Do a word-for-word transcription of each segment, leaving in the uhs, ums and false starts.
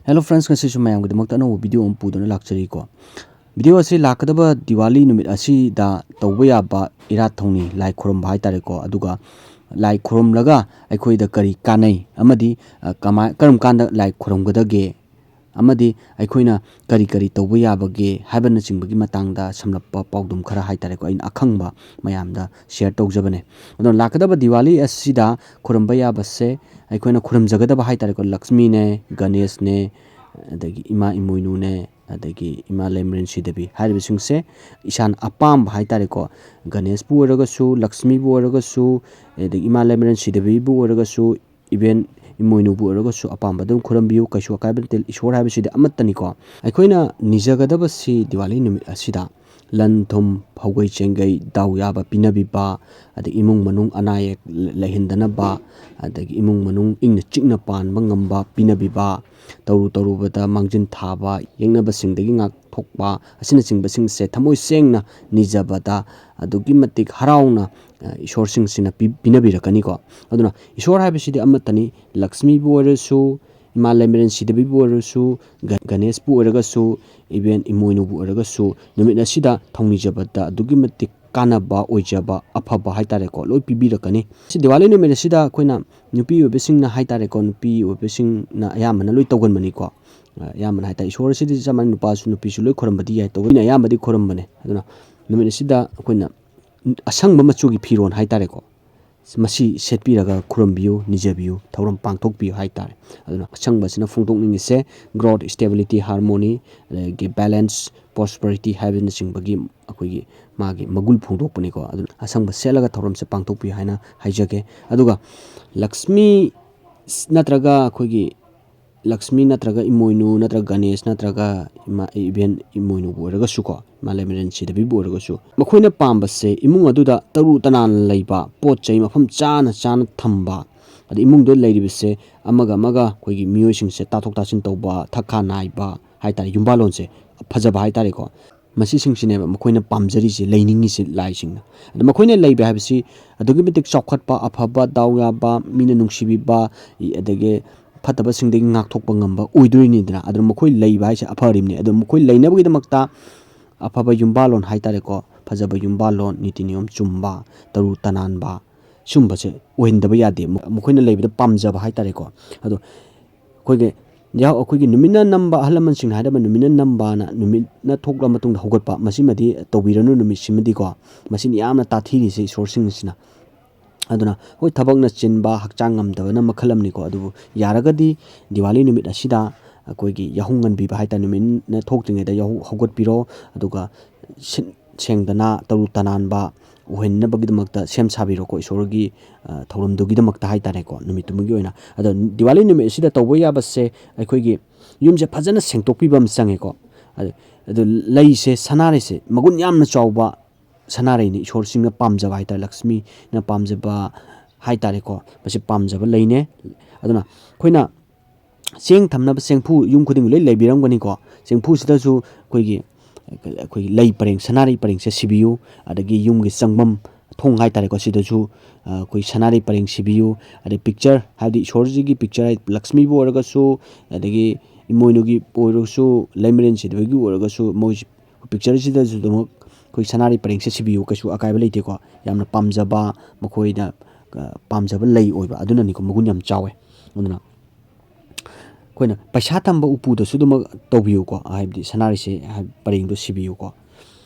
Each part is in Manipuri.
Hello friends, ꯉꯁꯤꯁꯨ ꯃꯌꯥꯝꯒꯤꯗꯃꯛꯇ ꯑꯅꯧꯕ video ꯑꯃ ꯄꯨꯗꯨꯅ ꯂꯥꯛꯆꯔꯤꯀꯣ꯫ Video ꯑꯁꯤ ꯂꯥꯛꯀꯗꯕ ꯗꯤꯋꯥꯂꯤ ꯅꯨꯃꯤꯠ ꯑꯁꯤꯗ ꯇꯧꯕ ꯌꯥꯕ ꯏꯔꯥꯠ ꯊꯧꯅꯤ, ꯂꯥꯏ ꯈꯨꯔꯨꯝꯕ ꯍꯥꯏꯇꯥꯔꯦꯀꯣ꯫ ꯑꯗꯨꯒ ꯂꯥꯏ ꯈꯨꯔꯨꯝꯂꯒ ꯑꯩꯈꯣꯏꯗ ꯀꯔꯤ ꯀꯥꯟꯅꯩ ꯑꯃꯗꯤ, ꯑ, ꯀꯃꯥꯏ-, ꯀꯔꯝ ꯀꯥꯟꯗ ꯂꯥꯏ ꯈꯨꯔꯨꯝꯒꯗꯒꯦ ꯑꯃꯗꯤ ꯑꯩꯈꯣꯏꯅ ꯀꯔꯤ ꯀꯔꯤ ꯇꯧꯕ ꯌꯥꯕꯒꯦ ꯍꯥꯏꯕꯅꯆꯤꯡꯕꯒꯤ ꯃꯇꯥꯡꯗ ꯁꯝꯂꯞꯄ ꯄꯥꯎꯗꯝ ꯈꯔ ꯍꯥꯏꯇꯥꯔꯦꯀꯣ, ꯑꯩꯅ ꯑꯈꯪꯕ ꯃꯌꯥꯝꯗ share ꯇꯧꯖꯕꯅꯦ꯫ ꯑꯗꯣ ꯂꯥꯛꯀꯗꯕ ꯗꯤꯋꯥꯂꯤ ꯑꯁꯤꯗ ꯈꯨꯔꯨꯝꯕ ꯌꯥꯕꯁꯦ, ꯑꯩꯈꯣꯏꯅ ꯈꯨꯔꯨꯝꯖꯒꯗꯕ ꯍꯥꯏꯇꯥꯔꯦꯀꯣ, ꯂꯛꯁꯃꯤꯅꯦ, ꯒꯅꯦꯁꯅꯦ, ꯑꯗꯒꯤ ꯏꯃꯥ ꯏꯃꯣꯏꯅꯨꯅꯦ, ꯑꯗꯒꯤ ꯏꯃꯥ ꯂꯩꯃꯔꯦꯟ ꯁꯤꯗꯕꯤ ꯍꯥꯏꯔꯤꯕꯁꯤꯡꯁꯦ ꯏꯁꯥꯅ ꯑꯄꯥꯝꯕ ꯍꯥꯏꯇꯥꯔꯦꯀꯣ, ꯒꯅꯦꯁꯄꯨ ꯑꯣꯏꯔꯒꯁꯨ, ꯂꯛꯁꯃꯤꯕꯨ ꯑꯣꯏꯔꯒꯁꯨ, ꯑꯗꯒꯤ ꯏꯃꯥ ꯂꯩꯃꯔꯦꯟ ꯁꯤꯗꯕꯤꯕꯨ ꯑꯣꯏꯔꯒꯁꯨ, even ꯏꯃꯣꯏꯅꯨꯕꯨ ꯑꯣꯏꯔꯒꯁꯨ ꯑꯄꯥꯝꯕ ꯑꯗꯨꯝ ꯈꯨꯔꯨꯝꯕꯤꯌꯨ, ꯀꯩꯁꯨ ꯑꯀꯥꯏꯕ ꯅꯠꯇꯦ꯫ ꯏꯁꯣꯔ ꯍꯥꯏꯕꯁꯤꯗꯤ ꯑꯃꯠꯇꯅꯤꯀꯣ꯫ ꯑꯩꯈꯣꯏꯅ ꯅꯤꯖꯒꯗꯕꯁꯤ ꯗꯤꯋꯥꯂꯤ ꯅꯨꯃꯤꯠ ꯑꯁꯤꯗ ꯂꯟ ꯊꯨꯝ, ꯐꯧꯒꯩ ꯆꯦꯡꯒꯩ, ꯗꯥꯎ ꯌꯥꯕ ꯄꯤꯅꯕꯤꯕ, ꯑꯗꯒꯤ ꯏꯃꯨꯡ ꯃꯅꯨꯡ ꯑꯅꯥ ꯑꯌꯦꯛ ꯂꯩꯍꯟꯗꯅꯕ, ꯑꯗꯒꯤ ꯏꯃꯨꯡ ꯃꯅꯨꯡ ꯏꯪꯅ ꯆꯤꯛꯅ ꯄꯥꯟꯕ ꯉꯝꯕ ꯄꯤꯅꯕꯤꯕ, ꯇꯧꯔꯨ ꯇꯧꯔꯨꯕꯗ ꯃꯥꯡꯖꯤꯟ ꯊꯥꯕ, ꯌꯦꯛꯅꯕꯁꯤꯡꯗꯒꯤ ꯉꯥꯛꯊꯣꯛꯄ ꯑꯁꯤꯅꯆꯤꯡꯕꯁꯤꯡꯁꯦ ꯊꯃꯣꯏ ꯁꯦꯡꯅ ꯅꯤꯖꯕꯗ ꯑꯗꯨꯛꯀꯤ ꯃꯇꯤꯛ ꯍꯔꯥꯎꯅ, ꯑ, ꯏꯁꯣꯔꯁꯤꯡꯁꯤꯅ ꯄꯤ-, ꯄꯤꯅꯕꯤꯔꯛꯀꯅꯤꯀꯣ꯫ ꯑꯗꯨꯅ ꯏꯁꯣꯔ ꯍꯥꯏꯕꯁꯤꯗꯤ ꯑꯃꯠꯇꯅꯤ꯫ ꯂꯛꯁꯃꯤꯕꯨ ꯑꯣꯏꯔꯁꯨ, ꯏꯃꯥ ꯂꯩꯃꯔꯦꯟ ꯁꯤꯗꯕꯤꯕꯨ ꯑꯣꯏꯔꯁꯨ, ꯒ-, ꯒꯅꯦꯁꯄꯨ ꯑꯣꯏꯔꯒꯁꯨ, even ꯏꯃꯣꯏꯅꯨꯕꯨ ꯑꯣꯏꯔꯒꯁꯨ, ꯅꯨꯃꯤꯠ ꯑꯁꯤꯗ ꯊꯧꯅꯤꯖꯕꯗ ꯑꯗꯨꯛꯀꯤ ꯃꯇꯤꯛ ꯀꯥꯟꯅꯕ ꯑꯣꯏꯖꯕ, ꯑꯐꯕ ꯍꯥꯏꯇꯥꯔꯦꯀꯣ, ꯂꯣꯏ ꯄꯤꯕꯤꯔꯛꯀꯅꯤ꯫ ꯁꯤ ꯗꯤꯋꯥꯂꯤ ꯅꯨꯃꯤꯠ ꯑꯁꯤꯗ ꯑꯩꯈꯣꯏꯅ ꯅꯨꯄꯤ ꯑꯣꯏꯕꯁꯤꯡꯅ ꯍꯥꯏꯇꯥꯔꯦꯀꯣ, ꯅꯨꯄꯤ ꯑꯣꯏꯕꯁꯤꯡꯅ ꯑꯌꯥꯝꯕꯅ ꯂꯣꯏ ꯇꯧꯒꯟꯕꯅꯤꯀꯣ꯫ ꯑ, ꯑꯌꯥꯝꯕꯅ ꯍꯥꯏꯇꯥꯔꯦ, ꯏꯁꯣꯔ ꯑꯁꯤꯗꯤ ꯆꯞ ꯃꯥꯟꯅꯩ, ꯅꯨꯄꯥꯁꯨ ꯅꯨꯄꯤꯁꯨ ꯂꯣꯏ ꯈꯨꯔꯨꯝꯕꯗꯤ ꯌꯥꯏ, ꯇꯧꯕ ꯃꯤꯅ ꯑꯌꯥꯝꯕꯗꯤ ꯈꯨꯔꯨꯝꯕꯅꯦ꯫ ꯑꯗꯨꯅ ꯅꯨꯃꯤꯠ ꯑꯁꯤꯗ ꯑꯩꯈꯣꯏꯅ ꯑꯁꯪꯕ ꯃꯆꯨꯒꯤ ꯐꯤꯔꯣꯜ ꯍꯥꯏꯇꯥꯔꯦꯀꯣ, ꯃꯁꯤ ꯁꯦꯠꯄꯤꯔꯒ ꯈꯨꯔꯨꯝꯕꯤꯌꯨ, ꯅꯤꯖꯕꯤꯌꯨ, ꯊꯧꯔꯝ ꯄꯥꯡꯊꯣꯛꯄꯤꯌꯨ ꯍꯥꯏꯇꯥꯔꯦ꯫ ꯑꯗꯨꯅ ꯑꯁꯪꯕꯁꯤꯅ ꯐꯣꯡꯗꯣꯛꯅꯤꯡꯉꯤꯁꯦ growth, stability, harmony, ꯑꯗꯒꯤ balance, prosperity ꯍꯥꯏꯕꯅꯆꯤꯡꯕꯒꯤ ꯑꯩꯈꯣꯏꯒꯤ ꯃꯥꯒꯤ ꯃꯒꯨꯟ ꯐꯣꯡꯗꯣꯛꯄꯅꯤꯀꯣ꯫ ꯑꯗꯨꯅ ꯑꯁꯪꯕ ꯁꯦꯠꯂꯒ ꯊꯧꯔꯝꯁꯦ ꯄꯥꯡꯊꯣꯛꯄꯤꯌꯨ ꯍꯥꯏꯅ ꯍꯥꯏꯖꯒꯦ꯫ ꯑꯗꯨꯒ ꯂꯛꯁꯃꯤ ꯅꯠꯇ꯭ꯔꯒ ꯑꯩꯈꯣꯏꯒꯤ ꯂꯛꯁꯃꯤ ꯅꯠꯇ꯭ꯔꯒ ꯏꯃꯣꯏꯅꯨ ꯅꯠꯇ꯭ꯔꯒ ꯒꯅꯦꯁ ꯅꯠꯇ꯭ꯔꯒ ꯏꯃꯥ, even ꯏꯃꯣꯏꯅꯨꯕꯨ ꯑꯣꯏꯔꯒꯁꯨꯀꯣ, ꯏꯃꯥ ꯂꯩꯃꯔꯦꯟ ꯁꯤꯗꯕꯤꯕꯨ ꯑꯣꯏꯔꯒꯁꯨ, ꯃꯈꯣꯏꯅ ꯄꯥꯝꯕꯁꯦ ꯏꯃꯨꯡ ꯑꯗꯨꯗ ꯇꯔꯨ ꯇꯅꯥꯟꯅ ꯂꯩꯕ, ꯄꯣꯠ ꯆꯩ ꯃꯐꯝ ꯆꯥꯅ ꯆꯥꯅ ꯊꯝꯕ, ꯑꯗꯩ ꯏꯃꯨꯡꯗ ꯂꯩꯔꯤꯕꯁꯦ ꯑꯃꯒ ꯑꯃꯒ ꯑꯩꯈꯣꯏꯒꯤ ꯃꯤꯑꯣꯏꯁꯤꯡꯁꯦ ꯇꯥꯊꯣꯛ ꯇꯥꯁꯤꯟ ꯇꯧꯕ, ꯊꯛ ꯈꯥ ꯅꯥꯏꯕ ꯍꯥꯏꯇꯥꯔꯦ, ꯌꯨꯝꯕꯥꯜꯂꯣꯟꯁꯦ ꯐꯖꯕ ꯍꯥꯏꯇꯥꯔꯦꯀꯣ꯫ ꯃꯁꯤꯁꯤꯡꯁꯤꯅꯦꯕ ꯃꯈꯣꯏꯅ ꯄꯥꯝꯖꯔꯤꯁꯦ, ꯂꯩꯅꯤꯡꯉꯤꯁꯦ ꯂꯥꯏꯁꯤꯡꯅ꯫ ꯑꯗ ꯃꯈꯣꯏꯅ ꯂꯩꯕ ꯍꯥꯏꯕꯁꯤ ꯑꯗꯨꯛꯀꯤ ꯃꯇꯤꯛ ꯆꯥꯎꯈꯠꯄ, ꯑꯐꯕ, ꯗꯥꯎ ꯌꯥꯕ, ꯃꯤꯅ ꯅꯨꯡꯁꯤꯕꯤꯕ, ꯏ-, ꯑꯗꯒꯤ ꯐꯠꯇꯕꯁꯤꯡꯗꯒꯤ ꯉꯥꯛꯊꯣꯛꯄ ꯉꯝꯕ ꯑꯣꯏꯗꯣꯏꯅꯤꯗꯅ꯫ ꯑꯗꯨꯅ ꯃꯈꯣꯏ ꯂꯩꯕ ꯍꯥꯏꯁꯦ ꯑꯐꯔꯤꯕꯅꯤ꯫ ꯑꯗꯨ ꯃꯈꯣꯏ ꯂꯩꯅꯕꯒꯤꯗꯃꯛꯇ ꯑꯐꯕ ꯌꯨꯝꯕꯥꯜꯂꯣꯟ ꯍꯥꯏꯇꯥꯔꯦꯀꯣ, ꯐꯖꯕ ꯌꯨꯝꯕꯥꯜꯂꯣꯟ, ꯅꯤꯇꯤ ꯅꯤꯌꯣꯝ ꯆꯨꯝꯕ, ꯇꯔꯨ ꯇꯅꯥꯟꯕ, ꯁꯨꯝꯕꯁꯦ ꯑꯣꯏꯍꯟꯗꯕ ꯌꯥꯗꯦ꯫ ꯃ-, ꯃꯈꯣꯏꯅ ꯂꯩꯕꯗ ꯄꯥꯝꯖꯕ ꯍꯥꯏꯇꯥꯔꯦꯀꯣ꯫ ꯑꯗꯣ ꯑꯩꯈꯣꯏꯒꯤ ꯌꯥꯍꯧ-, ꯑꯩꯈꯣꯏꯒꯤ ꯅꯨꯃꯤꯠꯅ ꯅꯝꯕ, ꯑꯍꯜ ꯂꯃꯟꯁꯤꯡꯅ ꯍꯥꯏꯔꯕ ꯅꯨꯃꯤꯠꯅ ꯅꯝꯕꯅ, ꯅꯨꯃꯤꯠꯅ ꯊꯣꯛꯂ ꯃꯇꯨꯡꯗ ꯍꯧꯒꯠꯄ, ꯃꯁꯤꯃꯗꯤ ꯇꯧꯕꯤꯔꯅꯨ ꯅꯨꯃꯤꯠꯁꯤꯃꯗꯤꯀꯣ꯫ ꯃꯁꯤꯅ ꯌꯥꯝꯅ ꯇꯥꯊꯤꯔꯤꯁꯦ ꯏꯁꯣꯔꯁꯤꯡꯁꯤꯅ꯫ ꯑꯗꯨꯅ ꯍꯣꯏ, ꯊꯕꯛꯅ ꯆꯤꯟꯕ, ꯍꯛꯆꯥꯡ ꯉꯝꯗꯕꯅ ꯃꯈꯜ ꯑꯃꯅꯤꯀꯣ, ꯑꯗꯨꯕꯨ ꯌꯥꯔꯒꯗꯤ ꯗꯤꯋꯥꯂꯤ ꯅꯨꯃꯤꯠ ꯑꯁꯤꯗ ꯑꯩꯈꯣꯏꯒꯤ ꯌꯥꯍꯧ ꯉꯟꯕꯤꯕ ꯍꯥꯏꯇꯥꯔꯦ, ꯅꯨꯃꯤꯠꯅ ꯊꯣꯛꯇ꯭ꯔꯤꯉꯩꯗ ꯌꯥꯍꯧ ꯍꯧꯒꯠꯄꯤꯔꯣ꯫ ꯑꯗꯨꯒ ꯁꯤꯠ ꯁꯦꯡꯗꯅ ꯇꯔꯨ ꯇꯅꯥꯟꯕ ꯑꯣꯏꯍꯟꯅꯕꯒꯤꯗꯃꯛꯇ ꯁꯦꯝ ꯁꯥꯕꯤꯔꯣꯀꯣ, ꯏꯁꯣꯔꯒꯤ, ꯑ, ꯊꯧꯔꯝꯗꯨꯒꯤꯗꯃꯛꯇ ꯍꯥꯏꯇꯥꯔꯦꯀꯣ, ꯅꯨꯃꯤꯠꯇꯨꯃꯒꯤ ꯑꯣꯏꯅ꯫ ꯑꯗꯣ ꯗꯤꯋꯥꯂꯤ ꯅꯨꯃꯤꯠ ꯑꯁꯤꯗ ꯇꯧꯕ ꯌꯥꯕꯁꯦ, ꯑꯩꯈꯣꯏꯒꯤ ꯌꯨꯝꯁꯦ ꯐꯖꯅ ꯁꯦꯡꯗꯣꯛꯄꯤꯕ ꯑꯃ ꯆꯪꯉꯦꯀꯣ꯫ ꯑꯗꯨ, ꯑꯗꯨ ꯂꯩꯁꯦ, ꯁꯅꯥꯔꯩꯁꯦ ꯃꯒꯨꯟ ꯌꯥꯝꯅ ꯆꯥꯎꯕ ꯁꯅꯥꯔꯩꯅꯤ, ꯏꯁꯣꯔꯁꯤꯡꯅ ꯄꯥꯝꯖꯕ ꯍꯥꯏꯇꯥꯔꯦ, ꯂꯛꯁꯃꯤꯅ ꯄꯥꯝꯖꯕ ꯍꯥꯏꯇꯥꯔꯦꯀꯣ, ꯃꯁꯤ ꯄꯥꯝꯖꯕ ꯂꯩꯅꯦ꯫ ꯑꯗꯨꯅ ꯑꯩꯈꯣꯏꯅ ꯆꯦꯡ ꯊꯝꯅꯕ ꯆꯦꯡꯐꯨ ꯌꯨꯝ ꯈꯨꯗꯤꯡꯒꯤ ꯂꯣꯏ ꯂꯩꯕꯤꯔꯝꯒꯅꯤꯀꯣ꯫ ꯆꯦꯡꯐꯨꯁꯤꯗꯁꯨ ꯑꯩꯈꯣꯏꯒꯤ, ꯑꯩꯈꯣꯏꯒꯤ ꯂꯩ ꯄꯔꯦꯡ, ꯁꯅꯥꯔꯩ ꯄꯔꯦꯡꯁꯦ ꯁꯤꯕꯤꯌꯨ, ꯑꯗꯒꯤ ꯌꯨꯝꯒꯤ ꯆꯪꯐꯝ ꯊꯣꯡ ꯍꯥꯏꯇꯥꯔꯦꯀꯣ, ꯁꯤꯗꯁꯨ, ꯑ, ꯑꯩꯈꯣꯏ ꯁꯅꯥꯔꯩ ꯄꯔꯦꯡ ꯁꯤꯕꯤꯌꯨ꯫ ꯑꯗꯩ ꯄꯤꯛꯆꯔ, ꯍꯥꯏꯕꯗꯤ ꯏꯁꯣꯔꯁꯤꯒꯤ ꯄꯤꯛꯆꯔ, ꯂꯛꯁꯃꯤꯕꯨ ꯑꯣꯏꯔꯒꯁꯨ, ꯑꯗꯒꯤ ꯏꯃꯣꯏꯅꯨꯒꯤ ꯑꯣꯏꯔꯒꯁꯨ, ꯂꯩꯃꯔꯦꯟ ꯁꯤꯗꯕꯒꯤ ꯑꯣꯏꯔꯒꯁꯨ, ꯃꯣꯏ ꯄꯤꯛꯆꯔꯁꯤꯗꯁꯨ ꯑꯗꯨꯃꯛ ꯑꯩꯈꯣꯏ ꯁꯅꯥꯔꯩ ꯄꯔꯦꯡꯁꯦ ꯁꯤꯕꯤꯌꯨ, ꯀꯩꯁꯨ ꯑꯀꯥꯏꯕ ꯂꯩꯇꯦꯀꯣ꯫ ꯌꯥꯝꯅ ꯄꯥꯝꯖꯕ, ꯃꯈꯣꯏꯅ, ꯑ, ꯄꯥꯝꯖꯕ ꯂꯩ ꯑꯣꯏꯕ ꯑꯗꯨꯅꯅꯤꯀꯣ, ꯃꯒꯨꯟ ꯌꯥꯝ ꯆꯥꯎꯋꯦ꯫ ꯑꯗꯨꯅ ꯑꯩꯈꯣꯏꯅ ꯄꯩꯁꯥ ꯊꯝꯕ ꯎꯄꯨꯗꯁꯨ ꯑꯗꯨꯃꯛ ꯇꯧꯕꯤꯌꯨꯀꯣ, ꯍꯥꯏꯕꯗꯤ ꯁꯅꯥꯔꯩꯁꯦ, ꯍꯥꯏ-, ꯄꯔꯦꯡꯗꯣ ꯁꯤꯕꯤꯌꯨꯀꯣ꯫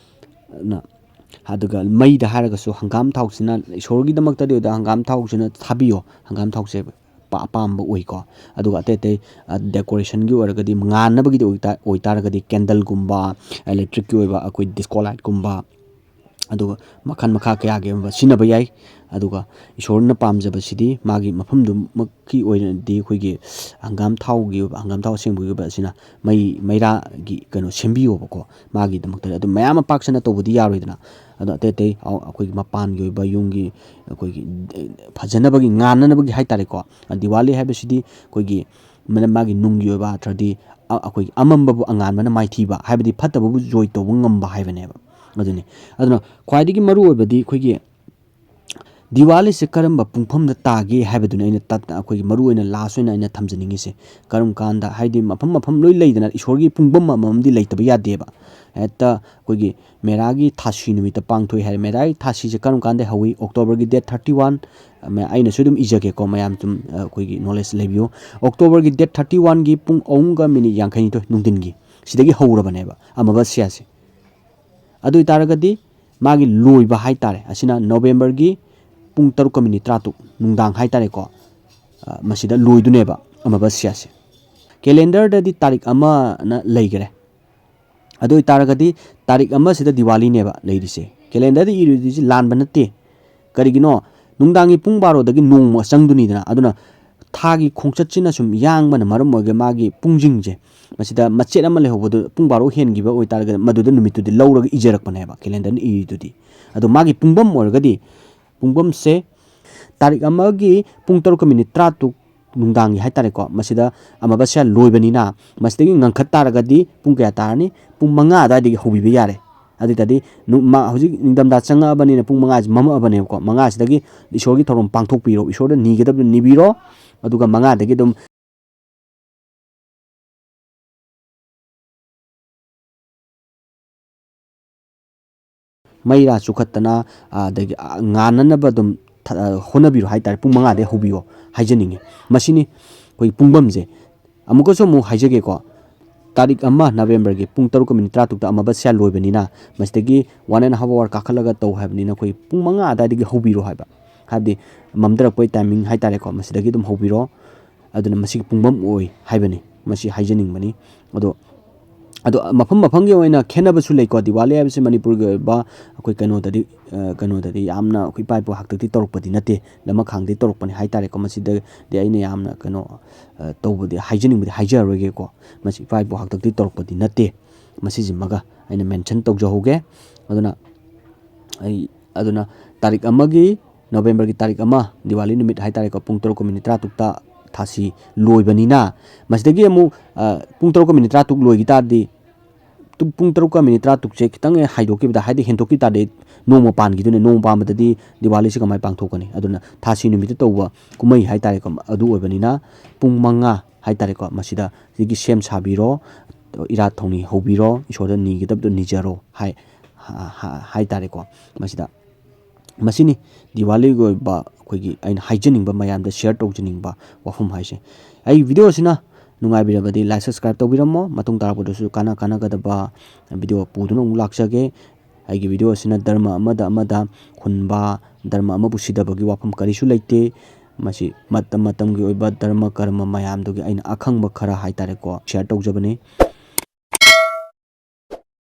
ꯑꯗꯨꯅ, ꯑꯗꯨꯒ ꯃꯩꯗ ꯍꯥꯏꯔꯒꯁꯨ ꯍꯪꯒꯥꯝ ꯊꯥꯎꯁꯤꯅ ꯏꯁꯣꯔꯒꯤꯗꯃꯛꯇꯗꯤ ꯑꯣꯏꯗ, ꯍꯪꯒꯥꯝ ꯊꯥꯎꯁꯤꯅ ꯊꯥꯕꯤꯌꯣ, ꯍꯪꯒꯥꯝ ꯊꯥꯎꯁꯦ ꯑꯄꯥ-, ꯑꯄꯥꯝꯕ ꯑꯣꯏꯀꯣ꯫ ꯑꯗꯨꯒ ꯑꯇꯩ ꯑꯇꯩ, ꯑ, decorationꯒꯤ ꯑꯣꯏꯔꯒꯗꯤ, ꯉꯥꯟꯅꯕꯒꯤꯗꯤ ꯑꯣꯏꯇꯥ-, ꯑꯣꯏꯇꯥꯔꯒꯗꯤ candleꯒꯨꯝꯕ, electricꯀꯤ ꯑꯣꯏꯕ ꯑꯩꯈꯣꯏ disco lightꯀꯨꯝꯕ, ꯑꯗꯨꯒ ꯃꯈꯜ ꯃꯈꯥ ꯀꯌꯥꯒꯤ ꯑꯣꯏꯕ ꯁꯤꯖꯤꯟꯅꯕ ꯌꯥꯏ꯫ ꯑꯗꯨꯒ ꯏꯁꯣꯔꯅ ꯄꯥꯝꯖꯕꯁꯤꯗꯤ ꯃꯥꯒꯤ ꯃꯐꯝꯗꯨꯃꯛꯀꯤ ꯑꯣꯏꯅꯗꯤ ꯑꯩꯈꯣꯏꯒꯤ ꯍꯪꯒꯥꯝ ꯊꯥꯎꯒꯤ ꯑꯣꯏꯕ, ꯍꯪꯒꯥꯝ ꯊꯥꯎ ꯑꯁꯦꯡꯕꯒꯤ ꯑꯣꯏꯕ ꯑꯁꯤꯅ ꯃꯩ, ꯃꯩꯔꯥꯒꯤ ꯀꯩꯅꯣ ꯁꯦꯝꯕꯤꯌꯣꯕꯀꯣ, ꯃꯥꯒꯤꯗꯃꯛꯇꯗꯤ꯫ ꯑꯗꯨ ꯃꯌꯥꯝ ꯑꯃ ꯄꯥꯛ ꯁꯟꯅ ꯇꯧꯕꯗꯤ ꯌꯥꯔꯣꯏꯗꯅ꯫ ꯑꯗꯣ ꯑꯇꯩ ꯑꯇꯩ ꯑ-, ꯑꯩꯈꯣꯏꯒꯤ ꯃꯄꯥꯟꯒꯤ ꯑꯣꯏꯕ ꯌꯨꯝꯒꯤ ꯑꯩꯈꯣꯏꯒꯤ ꯐꯖꯅꯕꯒꯤ, ꯉꯥꯟꯅꯅꯕꯒꯤ ꯍꯥꯏꯇꯥꯔꯦꯀꯣ꯫ ꯗꯤꯋꯥꯂꯤ ꯍꯥꯏꯕꯁꯤꯗꯤ ꯑꯩꯈꯣꯏꯒꯤ ꯃꯅ-, ꯃꯥꯒꯤ ꯅꯨꯡꯒꯤ ꯑꯣꯏꯕ ꯑꯔꯊꯗꯤ ꯑ-, ꯑꯩꯈꯣꯏꯒꯤ ꯑꯃꯝꯕꯕꯨ ꯑꯉꯥꯟꯕꯅ ꯃꯥꯏꯊꯤꯕ, ꯍꯥꯏꯕꯗꯤ ꯐꯠꯇꯕꯕꯨ ꯖꯣꯏ ꯇꯧꯕ ꯉꯝꯕ ꯍꯥꯏꯕꯅꯦꯕ꯫ ꯑꯗꯨꯅꯤ꯫ ꯑꯗꯨꯅ ꯈ꯭ꯋꯥꯏꯗꯒꯤ ꯃꯔꯨ ꯑꯣꯏꯕꯗꯤ ꯑꯩꯈꯣꯏꯒꯤ ꯗꯤꯋꯥꯂꯤꯁꯦ ꯀꯔꯝꯕ ꯄꯨꯡꯐꯝꯗ ꯇꯥꯒꯦ ꯍꯥꯏꯕꯗꯨꯅꯤ ꯑꯩꯅ ꯇꯠ-, ꯑꯩꯈꯣꯏꯒꯤ ꯃꯔꯨ ꯑꯣꯏꯅ ꯂꯥꯁ ꯑꯣꯏꯅ ꯑꯩꯅ ꯊꯝꯖꯅꯤꯡꯉꯤꯁꯦ꯫ ꯀꯔꯝ ꯀꯥꯟꯗ, ꯍꯥꯏꯗꯤ ꯃꯐꯝ ꯃꯐꯝ ꯂꯣꯏ ꯂꯩꯗꯅ, ꯏꯁꯣꯔꯒꯤ ꯄꯨꯡꯐꯝ ꯑꯃꯃꯝꯗꯤ ꯂꯩꯇꯕ ꯌꯥꯗꯦꯕ꯫ ꯍꯦꯛꯇ ꯑꯩꯈꯣꯏꯒꯤ ꯃꯦꯔꯥꯒꯤ ꯊꯥꯁꯤ ꯅꯨꯃꯤꯠꯇ ꯄꯥꯡꯊꯣꯛꯏ ꯍꯥꯏꯔꯦ꯫ ꯃꯦꯔꯥꯒꯤ ꯊꯥꯁꯤꯁꯦ ꯀꯔꯝ ꯀꯥꯟꯗ ꯍꯧꯏ? ꯑꯣꯛꯇꯣꯕꯔꯒꯤ date thirty one, ꯃ-, ꯑꯩꯅꯁꯨ ꯑꯗꯨꯝ ꯏꯖꯒꯦꯀꯣ, ꯃꯌꯥꯝ ꯁꯨꯝ, ꯑ, ꯑꯩꯈꯣꯏꯒꯤ knowledge ꯂꯩꯕꯤꯌꯨ꯫ ꯑꯣꯛꯇꯣꯕꯔꯒꯤ date thirty oneꯒꯤ ꯄꯨꯡ ꯑꯍꯨꯝꯒ ꯃꯤꯅꯤꯠ ꯌꯥꯡꯈꯩꯅꯤꯊꯣꯏ ꯅꯨꯡꯊꯤꯟꯒꯤ, ꯁꯤꯗꯒꯤ ꯍꯧꯔꯕꯅꯦꯕ ꯑꯃꯕꯁ꯭ꯌꯥꯁꯦ꯫ ꯑꯗꯨ ꯑꯣꯏꯇꯥꯔꯒꯗꯤ ꯃꯥꯒꯤ ꯂꯣꯏꯕ ꯍꯥꯏꯇꯥꯔꯦ, ꯑꯁꯤꯅ ꯅꯣꯕꯦꯝꯕꯔꯒꯤ ꯄꯨꯡ ꯇꯔꯨꯛꯀ ꯃꯤꯅꯤꯠ ꯇꯔꯥꯇꯔꯨꯛ ꯅꯨꯡꯗꯥꯡ ꯍꯥꯏꯇꯥꯔꯦꯀꯣ, ꯑ, ꯃꯁꯤꯗ ꯂꯣꯏꯗꯣꯏꯅꯦꯕ ꯑꯃꯕꯁ꯭ꯌꯥꯁꯦ꯫ ꯀꯦꯂꯦꯟꯗꯔꯗꯗꯤ ꯇꯥꯔꯤꯛ ꯑꯃꯅ ꯂꯩꯈꯔꯦ꯫ ꯑꯗꯨ ꯑꯣꯏꯇꯥꯔꯒꯗꯤ ꯇꯥꯔꯤꯛ ꯑꯃꯁꯤꯗ ꯗꯤꯋꯥꯂꯤꯅꯦꯕ ꯂꯩꯔꯤꯁꯦ꯫ ꯀꯦꯂꯦꯟꯗꯔꯗ ꯏꯔꯤꯗꯨꯁꯤ ꯂꯥꯟꯕ ꯅꯠꯇꯦ꯫ ꯀꯔꯤꯒꯤꯅꯣ? ꯅꯨꯡꯗꯥꯡꯒꯤ ꯄꯨꯡ ꯕꯥꯔꯣꯗꯒꯤ ꯅꯣꯡꯃ ꯆꯪꯗꯣꯏꯅꯤꯗꯅ, ꯑꯗꯨꯅ ꯊꯥꯒꯤ ꯈꯣꯡꯆꯠꯁꯤꯅ ꯁꯨꯝ ꯌꯥꯡꯕꯅ ꯃꯔꯝ ꯑꯣꯏꯔꯒ ꯃꯥꯒꯤ ꯄꯨꯡꯁꯤꯡꯁꯦ, ꯃꯁꯤꯗ ꯃꯆꯦꯠ ꯑꯃ ꯂꯩꯍꯧꯕꯗꯨ, ꯄꯨꯡ ꯕꯥꯔꯣ ꯍꯦꯟꯈꯤꯕ ꯑꯣꯏꯇꯥꯔꯒꯗꯤ ꯃꯗꯨꯗ ꯅꯨꯃꯤꯠꯇꯨꯗꯤ ꯂꯧꯔꯒ ꯏꯖꯔꯛꯄꯅꯦꯕ ꯀꯦꯂꯦꯟꯗꯔꯅ ꯏꯔꯤꯗꯨꯗꯤ꯫ ꯑꯗꯣ ꯃꯥꯒꯤ ꯄꯨꯡꯐꯝ ꯑꯣꯏꯔꯒꯗꯤ, ꯄꯨꯡꯐꯝꯁꯦ ꯇꯥꯔꯤꯛ ꯑꯃꯒꯤ ꯄꯨꯡ ꯇꯔꯨꯛꯀ ꯃꯤꯅꯤꯠ ꯇꯔꯥꯇꯔꯨꯛ ꯅꯨꯡꯗꯥꯡꯒꯤ ꯍꯥꯏꯇꯥꯔꯦꯀꯣ, ꯃꯁꯤꯗ ꯑꯃꯕꯁ꯭ꯌꯥ ꯂꯣꯏꯕꯅꯤꯅ, ꯃꯁꯤꯗꯒꯤ ꯉꯟꯈꯠ ꯇꯥꯔꯒꯗꯤ ꯄꯨꯡ ꯀꯌꯥ ꯇꯥꯔꯅꯤ? ꯄꯨꯡ ꯃꯉꯥ ꯑꯗꯨꯋꯥꯏꯗꯒꯤ ꯍꯧꯕꯤꯕ ꯌꯥꯔꯦ꯫ ꯑꯗꯨ ꯑꯣꯏ ꯇꯥꯔꯗꯤ ꯅꯨ-, ꯃ-, ꯍꯧꯖꯤꯛ ꯅꯤꯡꯊꯝꯊꯥ ꯆꯪꯉꯛꯑꯕꯅꯤꯅ ꯄꯨꯡ ꯃꯉꯥꯁꯤ ꯃꯝꯃꯛꯑꯕꯅꯦꯕꯀꯣ꯫ ꯃꯉꯥꯁꯤꯗꯒꯤ ꯏꯁꯣꯔꯒꯤ ꯊꯧꯔꯝ ꯄꯥꯡꯊꯣꯛꯄꯤꯔꯣ, ꯏꯁꯣꯔꯗ ꯅꯤꯒꯗꯕꯗꯨ ꯅꯤꯕꯤꯔꯣ, ꯑꯗꯨꯒ ꯃꯉꯥꯗꯒꯤ ꯑꯗꯨꯝ ꯃꯩꯔꯥ ꯆꯨꯈꯠꯇꯅ, ꯑꯗꯒꯤ, ꯑ, ꯉꯥꯟꯅꯅꯕ ꯑꯗꯨꯝ ꯊ-, ꯑ, ꯍꯣꯠꯅꯕꯤꯔꯣ ꯍꯥꯏꯇꯥꯔꯦ꯫ ꯄꯨꯡ ꯃꯉꯥꯗꯒꯤ ꯍꯧꯕꯤꯌꯣ ꯍꯥꯏꯖꯅꯤꯡꯉꯤ꯫ ꯃꯁꯤꯅꯤ ꯑꯩꯈꯣꯏ ꯄꯨꯡꯐꯝꯁꯦ꯫ ꯑꯃꯨꯛꯀꯁꯨ ꯑꯃꯨꯛ ꯍꯥꯏꯖꯒꯦꯀꯣ, ꯇꯥꯔꯤꯛ ꯑꯃ ꯅꯕꯦꯝꯕꯔꯒꯤ ꯄꯨꯡ ꯇꯔꯨꯛꯀ ꯃꯤꯅꯤꯠ ꯇꯔꯥꯇꯔꯨꯛꯇ ꯑꯃꯕꯁ꯭ꯌꯥ ꯂꯣꯏꯕꯅꯤꯅ, ꯃꯁꯤꯗꯒꯤ one and half hour ꯀꯥꯈꯠꯂꯒ ꯇꯧ ꯍꯥꯏꯕꯅꯤꯅ, ꯑꯩꯈꯣꯏ ꯄꯨꯡ ꯃꯉꯥ ꯑꯗꯨꯋꯥꯏꯗꯒꯤ ꯍꯧꯕꯤꯔꯣ ꯍꯥꯏꯕ, ꯍꯥꯏꯕꯗꯤ ꯃꯝꯊꯔꯛꯄꯒꯤ timing ꯍꯥꯏꯇꯥꯔꯦꯀꯣ, ꯃꯁꯤꯗꯒꯤ ꯑꯗꯨꯝ ꯍꯧꯕꯤꯔꯣ꯫ ꯑꯗꯨꯅ ꯃꯁꯤꯒꯤ ꯄꯨꯡꯐꯝ ꯑꯣꯏ ꯍꯥꯏꯕꯅꯤ, ꯃꯁꯤ ꯍꯥꯏꯖꯅꯤꯡꯕꯅꯤ꯫ ꯑꯗꯣ, ꯑꯗꯣ ꯃꯐꯝ ꯃꯐꯝꯒꯤ ꯑꯣꯏꯅ ꯈꯦꯠꯅꯕꯁꯨ ꯂꯩꯀꯣ꯫ ꯗꯤꯋꯥꯂꯤ ꯍꯥꯏꯕꯁꯤ ꯃꯅꯤꯄꯨꯔꯒꯤ ꯑꯣꯏꯕ ꯑꯩꯈꯣꯏ ꯀꯩꯅꯣꯗꯗꯤ, ꯑ, ꯀꯩꯅꯣꯗꯗꯤ ꯌꯥꯝꯅ ꯑꯩꯈꯣꯏ ꯏꯄꯥ ꯏꯄꯨ ꯍꯥꯛꯇꯛꯇꯤ ꯇꯧꯔꯛꯄꯗꯤ ꯅꯠꯇꯦ, ꯂꯃꯈꯥꯡꯗꯤ ꯇꯧꯔꯛꯄꯅꯤ ꯍꯥꯏꯇꯥꯔꯦꯀꯣ꯫ ꯃꯁꯤꯗꯗꯤ ꯑꯩꯅ ꯌꯥꯝꯅ ꯀꯩꯅꯣ, ꯑ, ꯇꯧꯕꯗꯤ ꯍꯥꯏꯖꯅꯤꯡꯕꯗꯤ ꯍꯥꯏꯖꯔꯔꯣꯏꯒꯦꯀꯣ꯫ ꯃꯁꯤ ꯏꯄꯥ ꯏꯄꯨ ꯍꯥꯛꯇꯛꯇꯤ ꯇꯧꯔꯛꯄꯗꯤ ꯅꯠꯇꯦ꯫ ꯃꯁꯤꯁꯤꯃꯒ ꯑꯩꯅ mention ꯇꯧꯖꯍꯧꯒꯦ꯫ ꯑꯗꯨꯅ ꯑꯩ, ꯑꯗꯨꯅ ꯇꯥꯔꯤꯛ ꯑꯃꯒꯤ, ꯅꯕꯦꯝꯕꯔꯒꯤ ꯇꯥꯔꯤꯛ ꯑꯃ, ꯗꯤꯋꯥꯂꯤ ꯅꯨꯃꯤꯠ ꯍꯥꯏꯇꯥꯔꯦꯀꯣ, ꯄꯨꯡ ꯇꯔꯨꯛꯀ ꯃꯤꯅꯤꯠ ꯇꯔꯥꯇꯔꯨꯛꯇ ꯊꯥꯁꯤ ꯂꯣꯏꯕꯅꯤꯅ, ꯃꯁꯤꯗꯒꯤ ꯑꯃꯨꯛ, ꯑ, ꯄꯨꯡ ꯇꯔꯨꯛꯀ ꯃꯤꯅꯤꯠ ꯇꯔꯥꯇꯔꯨꯛ ꯂꯣꯏꯈꯤ ꯇꯥꯔꯗꯤ ꯇꯨ-, ꯄꯨꯡ ꯇꯔꯨꯛꯀ ꯃꯤꯅꯤꯠ ꯇꯔꯥ ꯇꯔꯨꯛꯁꯦ ꯈꯤꯇꯪ ꯍꯦꯛ ꯍꯥꯏꯗꯣꯛꯈꯤꯕꯗ, ꯍꯥꯏꯗꯤ ꯍꯦꯟꯗꯣꯛꯈꯤ ꯇꯥꯔꯗꯤ ꯅꯣꯡꯃ ꯄꯥꯟꯈꯤꯗꯣꯏꯅꯦ꯫ ꯅꯣꯡꯃ ꯄꯥꯟꯕꯗꯗꯤ ꯗꯤꯋꯥꯂꯤꯁꯤ ꯀꯃꯥꯏꯅ ꯄꯥꯡꯊꯣꯛꯀꯅꯤ? ꯑꯗꯨꯅ ꯊꯥꯁꯤ ꯅꯨꯃꯤꯠꯇ ꯇꯧꯕ ꯀꯨꯝꯍꯩ ꯍꯥꯏꯇꯥꯔꯦꯀꯣ, ꯑꯗꯨ ꯑꯣꯏꯕꯅꯤꯅ ꯄꯨꯡ ꯃꯉꯥ ꯍꯥꯏꯇꯥꯔꯦꯀꯣ, ꯃꯁꯤꯗ ꯁꯤꯒꯤ ꯁꯦꯝ ꯁꯥꯕꯤꯔꯣ, ꯏꯔꯥꯠ ꯊꯧꯅꯤ ꯍꯧꯕꯤꯔꯣ, ꯏꯁꯣꯔꯗ ꯅꯤꯒꯗꯕꯗꯣ ꯅꯤꯖꯔꯣ ꯍꯥꯏ-, ꯍꯥ-, ꯍꯥ-, ꯍꯥꯏꯇꯥꯔꯦꯀꯣ꯫ ꯃꯁꯤꯗ, ꯃꯁꯤꯅꯤ ꯗꯤꯋꯥꯂꯤꯒꯤ ꯑꯣꯏꯕ ꯑꯩꯈꯣꯏꯒꯤ ꯑꯩꯅ ꯍꯥꯏꯖꯅꯤꯡꯕ, ꯃꯌꯥꯝꯗ ꯁꯤꯌꯔ ꯇꯧꯖꯅꯤꯡꯕ ꯋꯥꯐꯝ ꯍꯥꯏꯁꯦ꯫ ꯑꯩ ꯚꯤꯗꯤꯑꯣ ꯑꯁꯤꯅ ꯅꯨꯡꯉꯥꯏꯕꯤꯔꯕꯗꯤ ꯂꯥꯏꯛ, ꯁꯕꯁꯀ꯭ꯔꯥꯏꯕ ꯇꯧꯕꯤꯔꯝꯃꯣ꯫ ꯃꯇꯨꯡ ꯇꯥꯔꯛꯄꯗꯁꯨ ꯀꯥꯟꯅ ꯀꯥꯟꯅꯒꯗꯕ ꯚꯤꯗꯤꯑꯣ ꯄꯨꯗꯨꯅ ꯑꯃꯨꯛ ꯂꯥꯛꯆꯒꯦ꯫ ꯑꯩꯒꯤ ꯚꯤꯗꯤꯑꯣ ꯑꯁꯤꯅ ꯙꯔꯃ ꯑꯃꯗ ꯑꯃꯗ ꯍꯨꯟꯕ, ꯙꯔꯃ ꯑꯃꯕꯨ ꯁꯤꯗꯕꯒꯤ ꯋꯥꯐꯝ ꯀꯔꯤꯁꯨ ꯂꯩꯇꯦ꯫ ꯃꯁꯤ ꯃꯇꯝ ꯃꯇꯝꯒꯤ ꯑꯣꯏꯕ ꯙꯔꯃ ꯀꯔꯃ ꯃꯌꯥꯝꯗꯨꯒꯤ ꯑꯩꯅ ꯑꯈꯪꯕ ꯈꯔ ꯍꯥꯏꯇꯥꯔꯦꯀꯣ, ꯁꯤꯌꯔ ꯇꯧꯖꯕꯅꯤ꯫